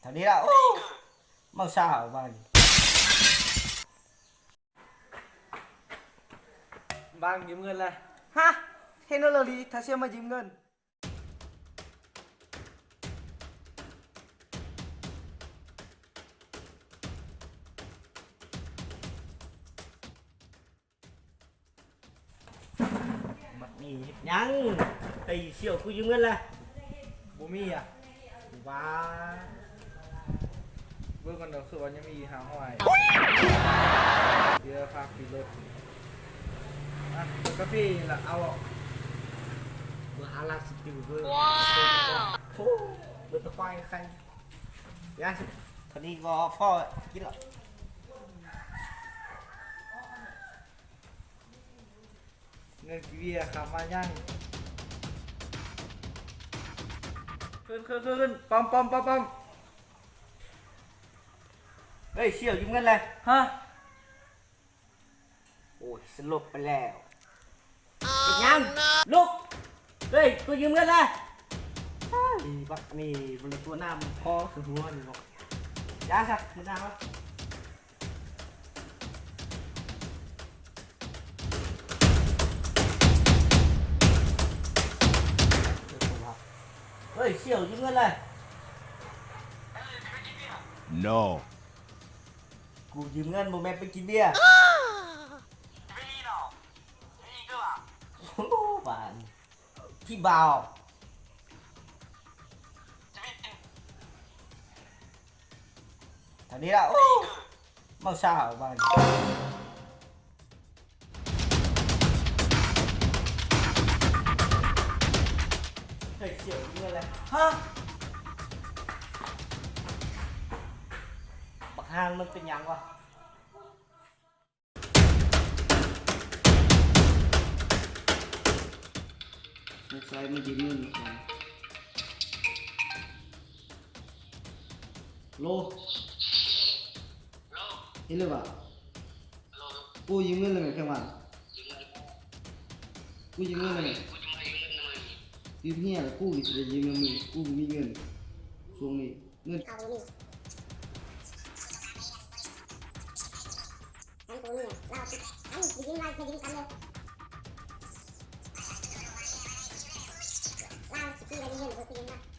ເທົ່ານີ້ລະ ໂອ້ ເມົາຊາວບາດນີ້. ບາງຢືມເງິນແຫຼະ. ຮະ? ເຮັດແນວລະລີ ຖ້າຊິມາຢືມເງິນ. ບັກນີ້ເຮັດຫຍັງ? ໄປສ່ຽວກູຢືມເງິນລະ. ບໍ່ມີອະ. ຫວາ ເບິ່ງກ່ອນເດີ ຄືວ່າຍັງມີອີກຫ້າຮ້ອຍ. ເດ ພາໄປລົດ. ອ່ະ ກາເຟນີ້ລະ ເອົາ. ເບິ່ງອາລັກສະຕິວເວີ. ໂອ້ ເບິດຕະຄວາຍໄຂ່. ເດ ເທົ່ານີ້ກໍພໍກິນລະ. ເງິນກີເວຍຂ້າມາຍັງ. ຂຶ້ນ ຂຶ້ນ ຂຶ້ນ ປ້ອມ ປ້ອມ ປ້ອມ ປ້ອມ. ເຮີ້ຍ ສ່ຽວຢືມເງິນແຫຼະ. ຮະ? ໂອ້ຍ ສະຫຼົບໄປແລ້ວ. ເປັນຫຍັງ? ລຸກ. ເຮີ້ຍ ກູຢືມເງິນແຫຼະ. ອີບັກນີ້ ມັນຕົວະນ້ຳຄໍໃສ່ຫົວນີ້ເນາະ. ຢ່າຊະ ມັນໜາວ. ເຮີ້ຍ ສ່ຽວຢືມເງິນແຫຼະ. No. ກູຢືມເງິນ ບໍ່ແມ່ນໄປກິນເບຍ. ໂອ້ ບາດນີ້ ທີ່ບ່າວ. ເທົ່ານີ້ລະ ໂອ້ ເມົາຊາວບາດນີ້. ເຮີ້ຍ ສ່ຽວເງິນແຫຼະ. ຮະ? ບັກຫ່ານມັນເປັນຫຍັງວະ? ສົງໄສມາຢືມເງິນກັນ. ໂລ ເຫັນແລ້ວຫວາ? ກູຢືມເງິນແລ້ວແມ່ນ ແຂງຫວານ. ກູຢືມເງິນແລ້ວແມ່ນ. ຢືມເຮຍລະ ກູຊິໄດ້ຢືມນຳມຶງ. ກູບໍ່ມີເງິນ ຊ່ວງນີ້ເງິນ ເຮົາບໍ່ມີ. ຄັນກູມີລາວຊິ ຄັນຊິຢືມລາວຊິຢືມກັນເລີຍ. ລາວຊິຕີກັນເງິນ ກູຢືມນຳ.